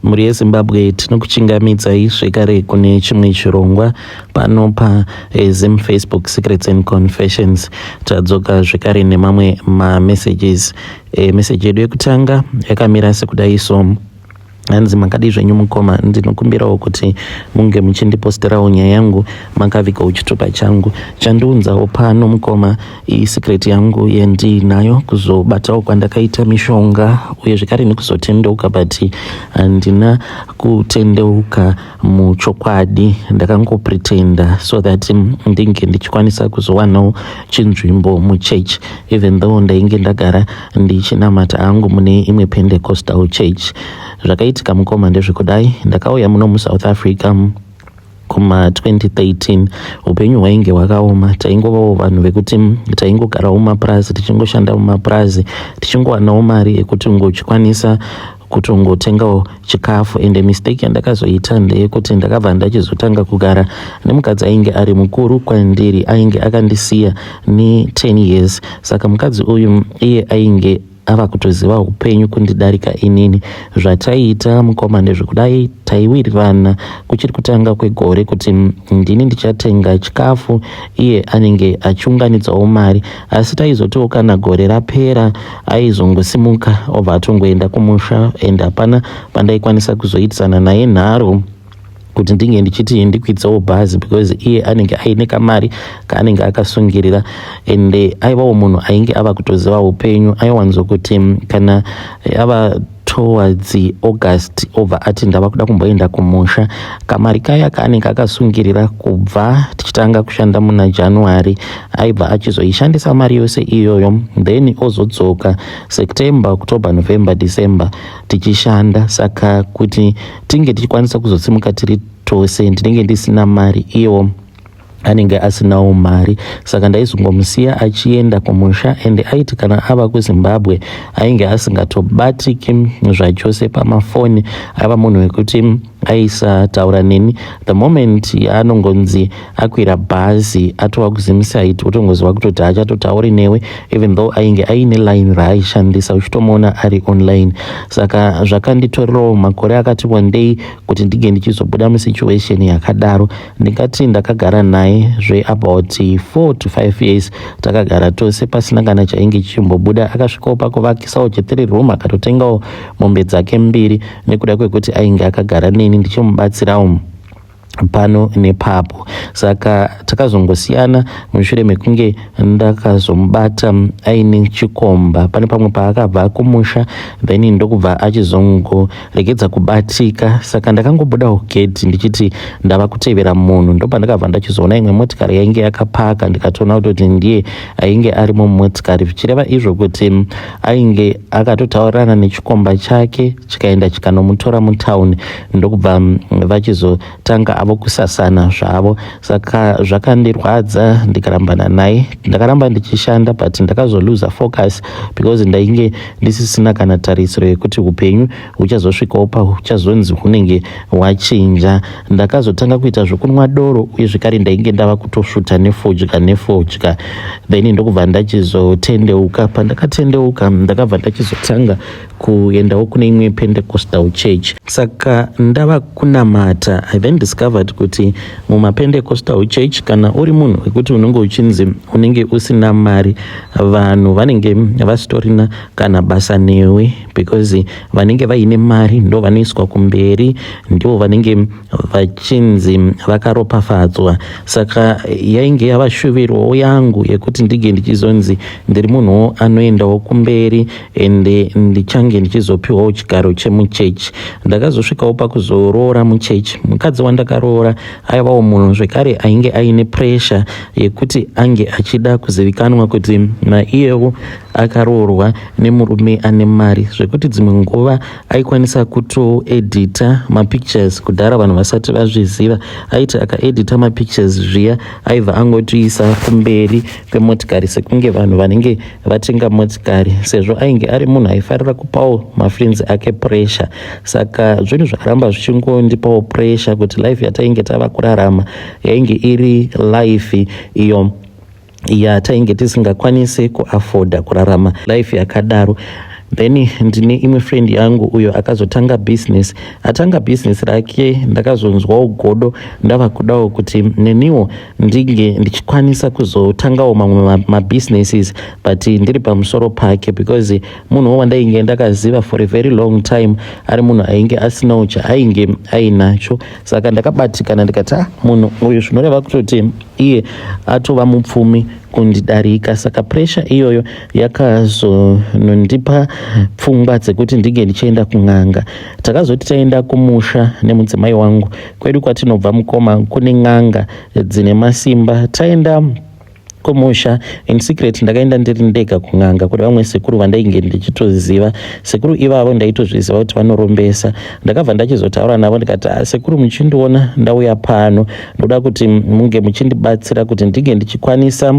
Mhuri yeZimbabwe, tinokuchingamidzai zvekare kune chimwe chirongwa pano paZim Facebook Secrets and Confessions. Tadzoka zvekare nemamwe mamessages. Message yedu yekutanga yakamira sekudai so. Hanzi, "Makadii zvenyu mukoma? Ndinokumbirawo kuti munge muchindiposterawo nyaya yangu makavigawo chitupa changu. Chandiunzawo pano mukoma isecret yangu yandiinayo, kuzobatawo kwandakaita mishonga uye zvekare nekuzotendeuka, but handina kutendeuka muchokwadi. Ndakangopretenda so that ndinge ndichikwanisa kuzowanawo chinzvimbo muchurch, even though ndainge ndagara ndichinamata hangu mune imwe Pentecostal church. Zvakaitika mukoma ndezvekudai. Ndakauya muno muSouth Africa kuma2013. Upenyu hwainge hwakaoma. Taingovawo vanhu vekuti taingogarawo mumapurazi, tichingoshanda mumapurazi, tichingowanawo mari yekuti ungochikwanisa kutongotengawo chikafu. Ende mistake yandakazoita ndeyekuti ndakabva ndachizotanga kugara nemukadzi ainge ari mukuru kwandiri, ainge akandisiya ne10 years. Saka mukadzi uyu iye ainge ava kutoziva upenyu kundidarika inini. Zvataiita mukoma ndezvekudai: taiwirirana kuchiri kutanga kwegore kuti ndini ndichatenga chikafu, iye anenge achiunganidzawo mari. Asi taizotiwo kana gore rapera, aizongosimuka obva atongoenda kumusha, and hapana pandaikwanisa kuzoitisana naye nharo kuti ndinge ndichiti ndikwidzewo bhazi, because iye anenge aine kamari kaanenge akasungirira. Ende aivawo munhu ainge ava kutoziva upenyu. Aiwanzokuti kana ava towards August, obva ati, 'Ndava kuda kumboenda kumusha.' Kamari kaya kaanenge akasungirira kubva tichitanga kushanda muna January, aibva achizoishandisa mari yose iyoyo, then ozodzoka September, October, November, December tichishanda. Saka kuti tinge tichikwanisa kuzosimuka tiri tose, ndinenge ndisina mari, iwo anenge asinawo mari. Saka ndaizongomusiya achienda kumusha. Ende aiti kana ava kuZimbabwe, ainge asingatobatiki zvachose pamafoni. Ava munhu wekuti aisataura neni. The moment yaanongonzi akwira bhazi atova kuZimsite, utongoziva kutoti haachatotauri newe, even though ainge aine line raaishandisa, uchitomuona ari online. Saka zvakanditorerawo makore akati wandei kuti ndinge ndichizobuda musituation yakadaro. Ndingati ndakagara naye zveabout 4 to 5 years. Takagara tose pasina kana chainge chichimbobuda. Akasvikawo pakuvakisawo chi3 room, akatotengawo mombe dzake mbiri nekuda kwekuti ainge akagara neni ndichimubatsirawo pano nepapo. Saka takazongosiyana mushure mekunge ndakazomubata aine chikomba pane pamwe paakabva kumusha, then ndokubva achizongoregedza kubatika. Saka ndakangobudawo gedhi ndichiti ndava kutevera munhu, ndopandakabva ndachizoona imwe motikari yainge yakapaka, ndikatoona kutoti ndiye ainge ari mumotikari, zvichireva izvo kuti ainge akatotaurirana nechikomba chake, chikaenda chikanomutora mutauni, ndokubva vachizotanga avo kusasana zvavo. Saka zvakandirwadza, ndikarambana naye. Ndakaramba ndichishanda, but ndakazoluza focus because ndainge ndisisina kana tarisiro yekuti upenyu huchazosvikawo pahuchazonzi hunenge hwachinja. Ndakazotanga kuita zvokunwa doro, uye zvekare ndainge ndava kutosvuta nefodya nefodya. Then ndokubva ndachizotendeuka. Pandakatendeuka, ndakabva ndachizotanga kuendawo kune imwe Pentecostal church. Saka ndava kunamata, I then discovered kuti mumaPentecostal church, kana uri munhu wekuti unenge uchinzi unenge usina mari, vanhu vanenge vasitorina kana basa newe, because vanenge vaine mari ndo vanoiswa kumberi, ndivo vanenge vachinzi vakaropafadzwa. Saka yainge yava shuvirwowo yangu yekuti ndinge ndichizonzi ndiri munhuwo anoendawo kumberi, ende ndichange ndichizopiwawo chigaro chemuchechi. Ndakazosvikawo pakuzoroora muchechi. Mukadzi wandakaroora aivawo munhu zvekare ainge aine pressure yekuti ange achida kuzivikanwa kuti naiyewo akaroorwa nemurume ane mari, zvekuti dzimwe nguva aikwanisa kutoedita mapictures. Kudhara vanhu vasati vazviziva, aiti akaedita mapictures zviya, aibva angotiisa kumberi kwemotikari sekunge vanhu vanenge vatenga motikari, sezvo ainge ari munhu aifarira kupawo mafriends ake pressure. Saka zvinhu zvakaramba zvichingondipawo pressure kuti life yatainge tava kurarama yainge iri life iyo yatainge tisingakwanisi kuafforda kurarama life yakadaro. Then ndine imwe friend yangu uyo akazotanga business, atanga business rake. Ndakazonzwawo godo, ndava kudawo kuti neniwo ndinge ndichikwanisa kuzotangawo mamwe mabusinesses, but ndiri pamusoro pake, because munhuwo wandainge ndakaziva for a very long time ari munhu ainge asinawo chaainge ainacho. Saka ndakabatikana, ndikati, "Ah, munhu uyu zvinoreva kutoti iye atova mupfumi kundidarika." Saka pressure iyoyo yakazonondipa pfungwa dzekuti ndinge ndichienda kun'anga. Takazoti taenda kumusha nemudzimai wangu, kwedu kwatinobva, mukoma, kune n'anga dzine masimba. Taenda kumusha in secret, ndakaenda ndiri ndega kun'anga kune vamwe sekuru vandainge ndichitoziva. Sekuru ivavo ndaitozviziva kuti vanorombesa. Ndakabva ndachizotaura navo, ndikati, "Ah, sekuru, muchindiona ndauya pano, ndoda kuti munge muchindibatsira kuti ndinge ndichikwanisa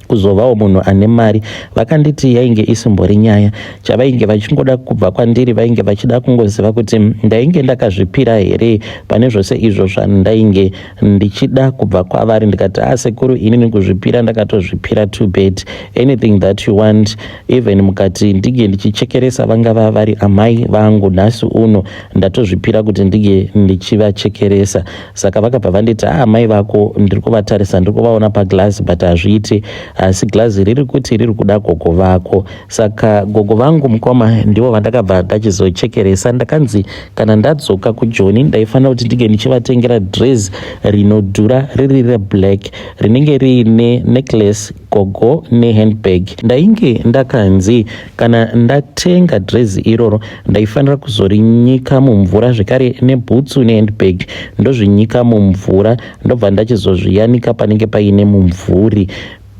kuzovawo munhu ane mari." Vakanditi yainge isimbori nyaya. Chavainge vachingoda kubva kwandiri, vainge vachida kungoziva kuti ndainge ndakazvipira here pane zvose izvo zvandainge ndichida kubva kwavari. Ndikati, "A ah, sekuru, inini kuzvipira ndakatozvipira to bed. Anything that you want, even mukati ndinge ndichichekeresa vangava vari amai vangu nhasi uno, ndatozvipira kuti ndinge ndichivachekeresa." Saka vakabva vanditi, "A ah, amai vako ndiri kuvatarisa, ndiri kuvaona paglass, but hazviiti, asi glazi riri kuti riri kuda gogo vako." Saka gogo vangu, mukoma, ndivo vandakabva ndachizochekeresa. Ndakanzi kana ndadzoka kuJoni, ndaifanira kuti ndinge ndichivatengera dress rinodhura, riri reblack, rinenge riine necklace, gogo nehandbag. Ndainge ndakanzi kana ndatenga dress iroro, ndaifanira kuzorinyika mumvura zvekare, nebhutsu nehandbag, ndozvinyika mumvura, ndobva ndachizozviyanika panenge paine mumvuri,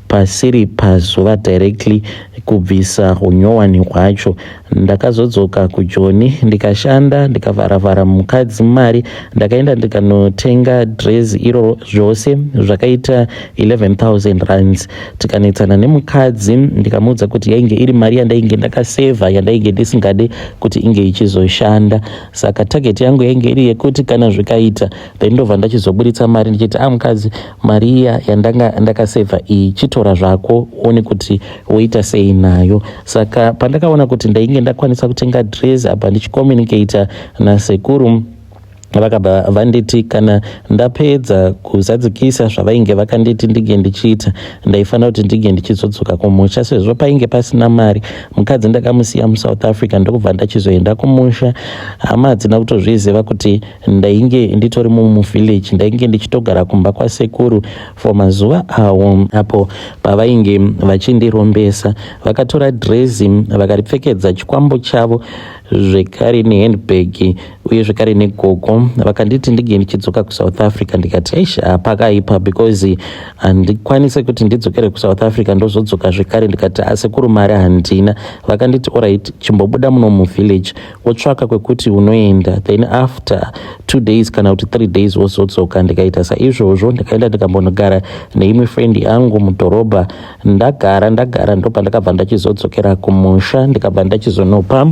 pasiri pazuva directly, kubvisa unyowani hwacho. Ndakazodzoka kuJoni, ndikashanda, ndikavharavhara mukadzi mari. Ndakaenda ndikanotenga dress iroro, zvose zvakaita 11,000 rands. Tikanetsana nemukadzi, ndikamuudza kuti yainge iri mari yandainge ndakasevha, yandainge ndisingade kuti inge ichizoshanda. Saka target yangu yainge iri yekuti kana zvikaita, then ndobva ndachizoburitsa mari ndichiti, "A ah, mukadzi, mari iya yandanga ndakasevha iyi, chitora zvako, uone kuti woita sei nayo." Saka pandakaona kuti ndainge ndakwanisa kutenga dress, apa ndichicommunicata nasekuru, vakabva vanditi kana ndapedza kuzadzikisa zvavainge vakanditi ndinge ndichiita, ndaifanira kuti ndinge ndichizodzoka kumusha. Sezvo painge pasina mari, mukadzi ndakamusiya muSouth Africa, ndokubva ndachizoenda kumusha. Hama hadzina kutozviziva kuti ndainge nditori mumuvillage, ndainge ndichitogara kumba kwasekuru for mazuva awo apo pavainge vachindirombesa. Vakatora drezi, vakaripfekedza chikwambo chavo, zvekare nehandbag, uye zvekare negogo. Vakanditi ndinge ndichidzoka kuSouth Africa. Ndikati, "Eish, pakaipa, because handikwanise kuti ndidzokere kuSouth Africa, ndozodzoka zvekare." Ndikati, "Asekuru, mari handina." Vakanditi, "Alright, chimbobuda muno muvillage, wotsvaka kwekuti unoenda, then after 2 days kana kuti 3 days wozodzoka." Ndikaita saizvozvo. Ndikaenda, ndikambonogara neimwe friend yangu mudhorobha. Ndagara, ndagara, ndopandakabva ndachizodzokera kumusha. Ndikabva ndachizonopa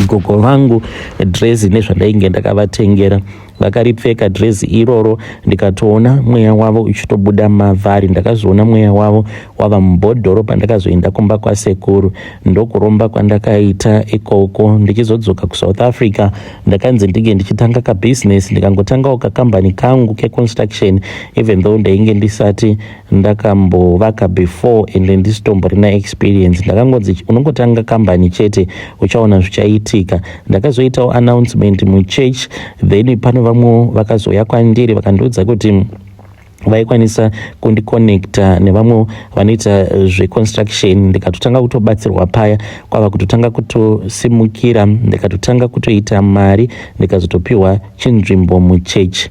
gogo vangu drezi nezvandainge ndakavatengera. Vakaripfeka drezi iroro, ndikatoona mweya wavo uchitobuda mavari. Ndakazoona mweya wavo wava mubhodhoro pandakazoenda kumba kwasekuru. Ndokuromba kwandakaita ikoko. Ndichizodzoka kuSouth Africa, ndakanzi ndinge ndichitanga kabhizinesi. Ndikangotangawo kakambani kangu keconstruction, even though ndainge ndisati ndakambovaka before ende ndisitomborina experience. Ndakangonzi, "Unongotanga kambani chete, uchaona zvichaitika." Ndakazoitawo announcement muchurch, then pane vamwe vakazouya kwandiri, vakandiudza kuti vaikwanisa kundiconnecta nevamwe vanoita zveconstruction. Ndikatotanga kutobatsirwa paya, kwava kutotanga kutosimukira. Ndikatotanga kutoita mari, ndikazotopiwa chinzvimbo muchechi.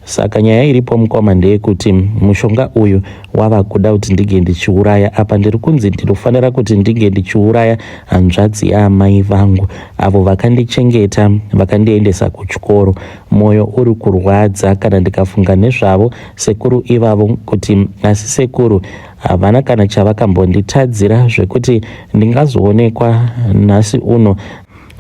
Saka nyaya iripo, mukoma, ndeyekuti mushonga uyu wava kuda kuti ndinge ndichiuraya. Apa ndiri kunzi ndinofanira kuti ndinge ndichiuraya hanzvadzi yaamai vangu, avo vakandichengeta, vakandiendesa kuchikoro. Mwoyo uri kurwadza kana ndikafunga nezvavo sekuru ivavo, kuti asi sekuru havana kana chavakambonditadzira zvekuti ndingazoonekwa nhasi uno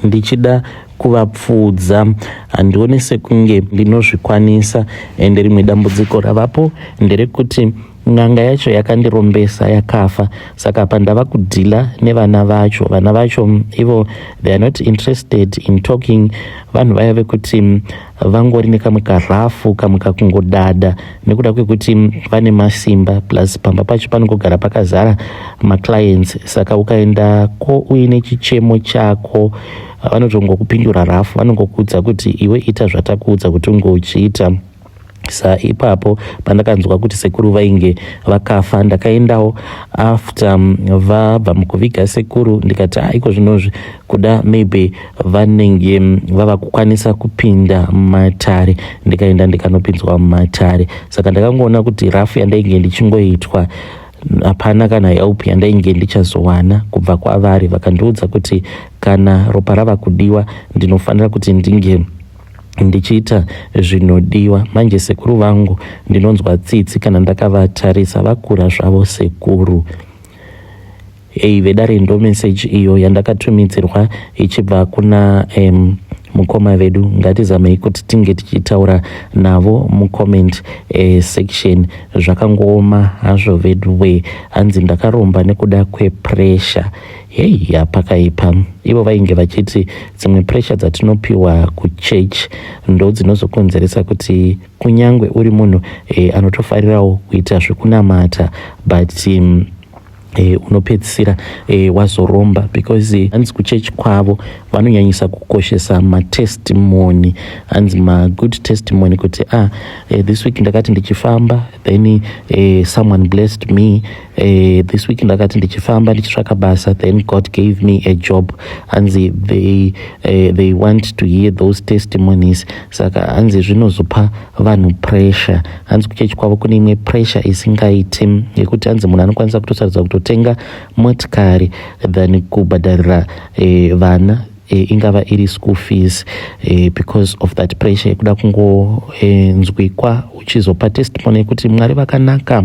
ndichida kuvapfuudza. Handioni sekunge ndinozvikwanisa. Ende rimwe dambudziko ravapo nderekuti N'anga yacho yakandirombesa yakafa, saka apa ndava kudhila nevana vacho. Vana vacho ivo, they are not interested in talking. Vanhu vaya vekuti vangori nekamwe karafu, kamwe kakungodada nekuda kwekuti vane masimba, plus pamba pacho panongogara pakazara maclients. Saka ukaendako uine chichemo chako, vanotongokupindura rafu, vanongokuudza kuti iwe ita zvatakuudza kuti unge uchiita. Sa ipapo pandakanzwa kuti sekuru vainge vakafa, ndakaendawo after vabva mukuviga sekuru. Ndikati, ah, iko zvinozvi kuda maybe vanenge vava kukwanisa kupinda mumatare. Ndikaenda, ndikanopinzwa mumatare. Saka ndakangoona kuti rafu yandainge ndichingoitwa, hapana kana help yandainge ndichazowana kubva kwavari. Vakandiudza kuti kana ropa rava kudiwa, ndinofanira kuti ndinge ndichiita zvinodiwa. Manje sekuru vangu, ndinonzwa tsitsi kana ndakavatarisa, vakura zvavo sekuru. Ei vedare, ndo message iyo yandakatumidzirwa ichibva kuna mukoma vedu. Ngatizamei kuti tinge tichitaura navo mucomment section. Zvakangooma hazvo vedu we. Hanzi ndakaromba nekuda kwepressure. Hei, yapakaipa. Ivo vainge vachiti dzimwe pressure dzatinopiwa kuchurch ndo dzinozokonzeresa kuti kunyange uri munhu anotofarirawo kuita zvekunamata, but unopedzisira wazoromba, because hanzi kuchechi kwavo vanonyanyisa kukoshesa matestimony, hanzi magood testimony, kuti ah, this week ndakati ndichifamba, then someone blessed me. This week ndakati ndichifamba ndichitsvaka basa, then God gave me a job. Hanzi they want to hear those testimonies. Saka hanzi zvinozopa vanhu pressure. Hanzi kuchechi kwavo kune imwe pressure isingaiti, yekuti hanzi munhu anokwanisa kutosarudza kutotenga motikari than kubhadharira vana, ingava iri school fees, because of that pressure yekuda kungonzwikwa uchizopa testimony yekuti Mwari vakanaka,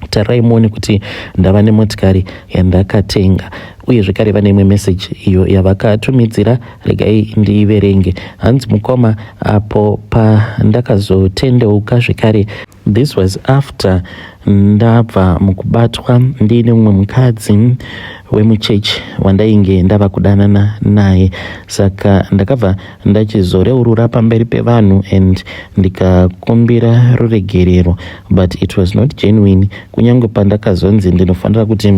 tarirai muone kuti ndava nemotikari yandakatenga. Uye zvekare vane imwe message iyo yavakatumidzira, regai ndiiverenge. Hanzi, mukoma, apo pandakazotendeuka zvekare, this was after ndabva mukubatwa ndiine mumwe mukadzi wemuchechi wandainge ndava kudanana naye. Saka ndakabva ndachizoreurura pamberi pevanhu and ndikakumbira ruregerero, but it was not genuine. Kunyange pandakazonzi ndinofanira kuti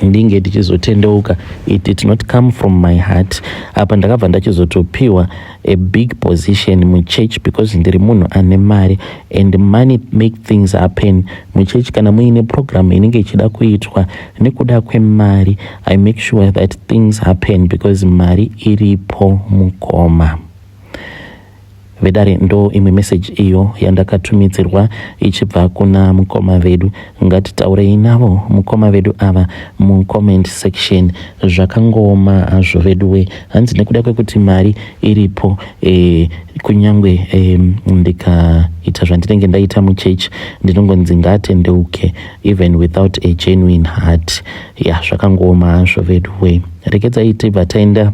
ndinge ndichizotendeuka, it did not come from my heart. Apa ndakabva ndachizotopiwa a big position muchurch because ndiri munhu ane mari, and money make things happen muchurch. Kana muine program inenge ichida kuitwa, nekuda kwemari I make sure that things happen because mari iripo. Mukoma vedare, ndo imwe message iyo yandakatumidzirwa ichibva kuna mukoma vedu. Ngatitaurei navo mukoma vedu ava mucomment section. Zvakangooma hazvo vedu we. Hanzi nekuda kwekuti mari iripo, kunyangwe ndikaita zvandinenge ndaita muchechi, ndinongonzi ngatendeuke even without a genuine heart. Ya, zvakangooma hazvo vedu we. Regedzai tibva taenda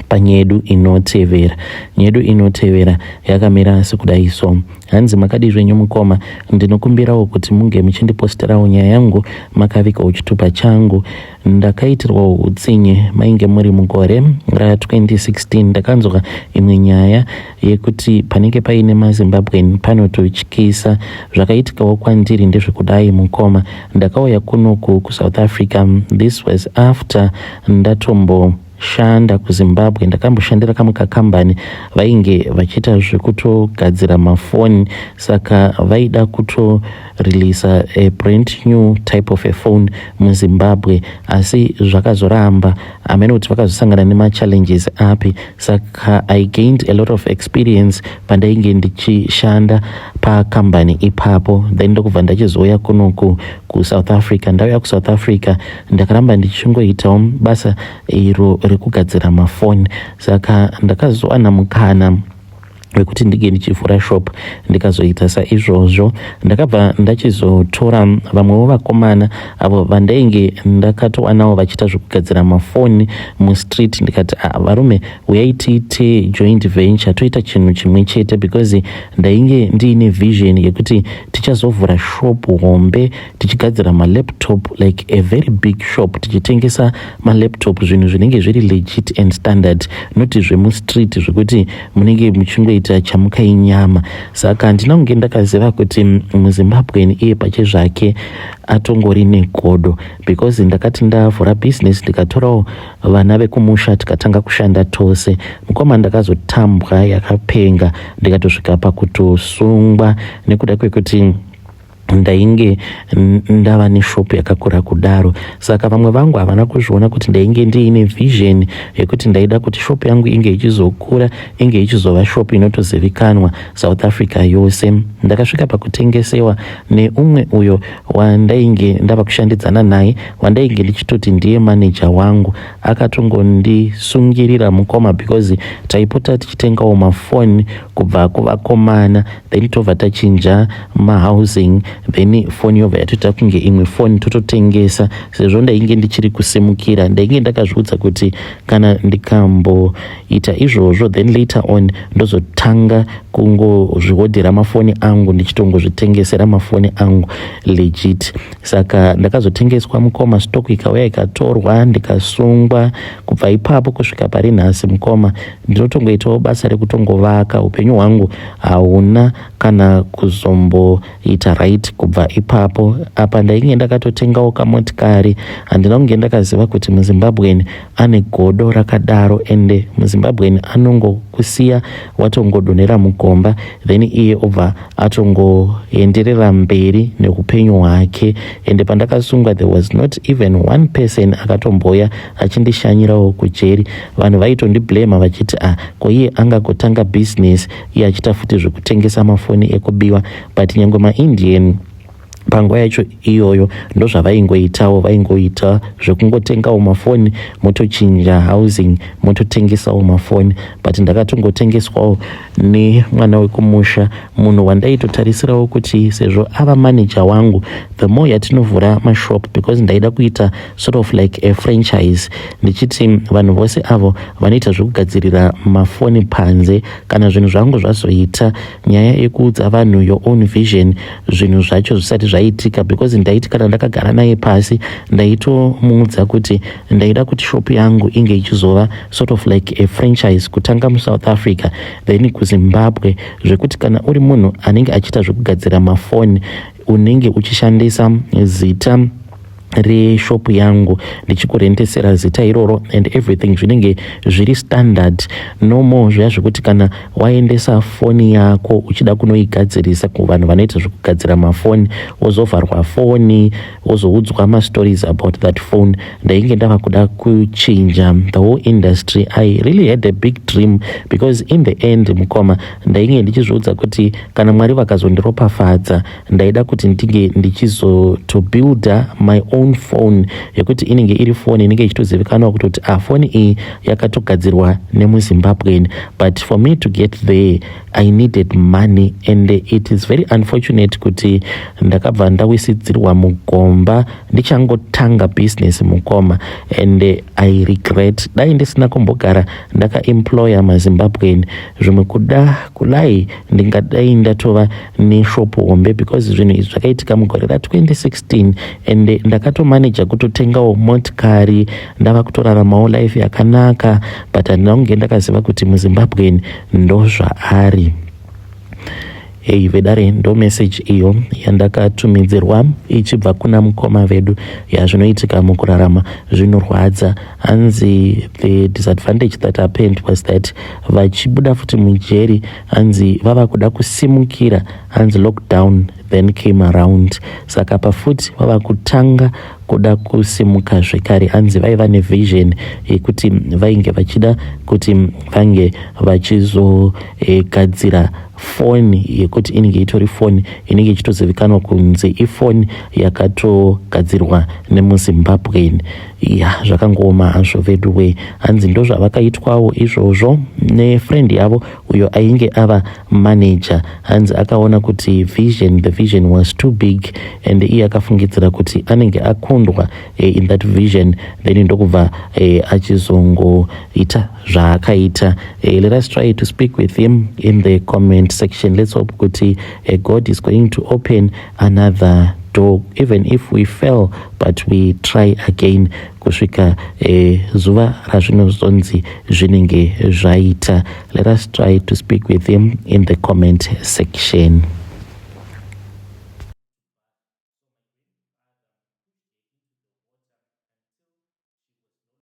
panyaya yedu inotevera. Nyaya yedu inotevera yakamira sekudai so. Hanzi, makadi zvenyu mukoma? Ndinokumbirawo kuti munge muchindiposterawo nyaya yangu makavigawo chitupa changu. Ndakaitirwawo utsinye mainge muri mugore ra2016. Ndakanzwa imwe nyaya yekuti panenge paine maZimbabwean panototyisa. Zvakaitikawo kwandiri ndezvekudai mukoma. Ndakauya kunoku kuSouth Africa. This was after ndatombo shanda kuZimbabwe. Ndakamboshandira kamwe kakambani, vainge vachiita zvekutogadzira mafoni. Saka vaida kutoreleasa a brand new type of a phone muZimbabwe, asi zvakazoramba, amene kuti vakazosangana nemachallenges api. Saka I gained a lot of experience pandainge ndichishanda pakambani ipapo. Then ndokubva ndachizouya kunoku kuSouth Africa. Ndauya kuSouth Africa, ndakaramba ndichingoitawo basa iro rekugadzira mafoni. Saka ndakazowana mukana. Wekuti ndinge ndichivhura shop. Ndikazoita saizvozvo, ndakabva ndachizotora vamwewo vakomana avo vandainge ndakatowanawo vachiita zvekugadzira mafoni mustreet. Ndikati, "Ah, varume, uyai tiite joint venture, toita chinhu chimwe chete," because ndainge ndiine vision yekuti tichazovhura shop hombe tichigadzira malaptop, like a very big shop, tichitengesa malaptop, zvinhu zvinenge zviri legit and standard, not zvemustreet zvekuti munenge muchingoita chamukai nyama. Saka handina kunge ndakaziva kuti muZimbabwean iye pachezvake atongori negodo, because ndakati ndavhura business, ndikatorawo vana vekumusha, tikatanga kushanda tose. Mukoma, ndakazotambwa yakapenga, ndikatosvika pakutosungwa nekuda kwekuti ndainge ndava neshopu yakakura kudaro. Saka vamwe vangu havana kuzviona kuti ndainge ndiine vision yekuti ndaida kuti shopu yangu inge ichizokura, inge ichizova shopu inotozivikanwa South Africa yose. Ndakasvika pakutengesewa neumwe uyo wandainge ndava kushandidzana naye, wandainge ndichitoti ndiye maneja wangu. Akatongondisungirira, mukoma, because taipota tichitengawo mafoni kubva kuvakomana, then tobva tachinja mahousing, then foni yobva yatoita kunge imwe foni, tototengesa. Sezvo ndainge ndichiri kusimukira, ndainge ndakazviudza kuti kana ndikamboita izvozvo, then later on ndozotanga kungozvihodhera mafoni angu, ndichitongozvitengesera mafoni angu legit. Saka ndakazotengeswa, mukoma, stock ikauya ikatorwa, ndikasungwa. Kubva ipapo kusvika pari nhasi, mukoma, ndinotongoitawo basa rekutongovaka. Upenyu hwangu hauna kana kuzomboita right kubva ipapo. Apa ndainge ndakatotengawo kamotikari. Handina kunge ndakaziva kuti muZimbabwean ane godo rakadaro, ende muZimbabwean anongokusiya watongodonhera mugomba, then iye obva atongoenderera mberi neupenyu hwake. Ende pandakasungwa, there was not even one person akatomboya achindishanyirawo kujeri. Vanhu vaitondiblema vachiti, "Ah, ko iye angagotanga business iye achiita futi zvekutengesa mafoni ekubiwa?" But nyange maIndian panguva yacho iyoyo ndozvavaingoitawo, vaingoita zvekungotengawo mafoni, motochinja housing, mototengesawo mafoni. But ndakatongotengeswawo nemwana wekumusha, munhu wandaitotarisirawo kuti sezvo ava manager wangu, the more yatinovhura mashop, because ndaida kuita sort of like a franchise, ndichiti vanhu vose avo vanoita zvekugadzirira mafoni panze, kana zvinhu zvangu zvazoita. Nyaya yekuudza vanhu your own vision zvinhu zvacho zvisati zvaitika, because ndaiti kana ndakagara naye pasi, ndaitomuudza kuti ndaida kuti shop yangu inge ichizova sort of like a franchise, kutanga muSouth Africa, then kuZimbabwe, zvekuti kana uri munhu anenge achiita zvekugadzira mafoni, unenge uchishandisa zita reshopu yangu, ndichikurendesera zita iroro, and everything zvinenge zviri standard. No more zviya zvekuti kana waendesa foni yako uchida kunoigadzirisa kuvanhu vanoita zvekugadzira mafoni, wozovharwa foni, wozoudzwa mastories about that phone. Ndainge ndava kuda kuchinja the whole industry. I really had a big dream, because in the end, mukoma, ndainge ndichizviudza kuti kana Mwari vakazondiropafadza, ndaida kuti ndinge ndichizotobuilda my own phone, yekuti inenge iri foni inenge ichitozivikanwa kutoti, ah, foni iyi yakatogadzirwa nemuZimbabwean. But for me to get there, I needed money, and it is very unfortunate kuti ndakabva ndawisidzirwa mugomba ndichangotanga business, mukoma. And I regret. Dai ndisina kumbogara ndakaemploya maZimbabwean, zvimwe kuda kudai ndingadai ndatova neshopu hombe, because zvinhu izvi zvakaitika mugore ra2016, and ndakatomaneja kutotengawo motikari, ndava kutoraramawo life yakanaka, but handina kunge ndakaziva kuti muZimbabwean ndozvaari. Hei vedare, ndo message iyo yandakatumidzirwa ichibva kuna mukoma vedu. Yazvinoitika mukurarama zvinorwadza. Hanzi the disadvantage that happened was that vachibuda futi mujeri, hanzi vava kuda kusimukira, hanzi lockdown then came around. Saka pafuti vava kutanga kuda kusimuka zvekare, hanzi vaiva nevision yekuti vainge vachida kuti vange vachizogadzira. Foni yekuti inenge itori foni inenge ichitozivikanwa kunzi ifoni yakatogadzirwa nemuZimbabwean. Ya, zvakangooma hazvo veduwe. Hanzi ndozvavakaitwawo izvozvo nefriend yavo uyo ainge ava manager. Hanzi akaona kuti vision, the vision was too big and iye akafungidzira kuti anenge akundwa in that vision, then ndokubva achizongoita zvaakaita. Let us try to speak with him in the comment section. Let's hope kuti God is going to open another door. Even if we fail, but we try again kusvika zuva razvinozonzi zvinenge zvaita. Let us try to speak with him in the comment section.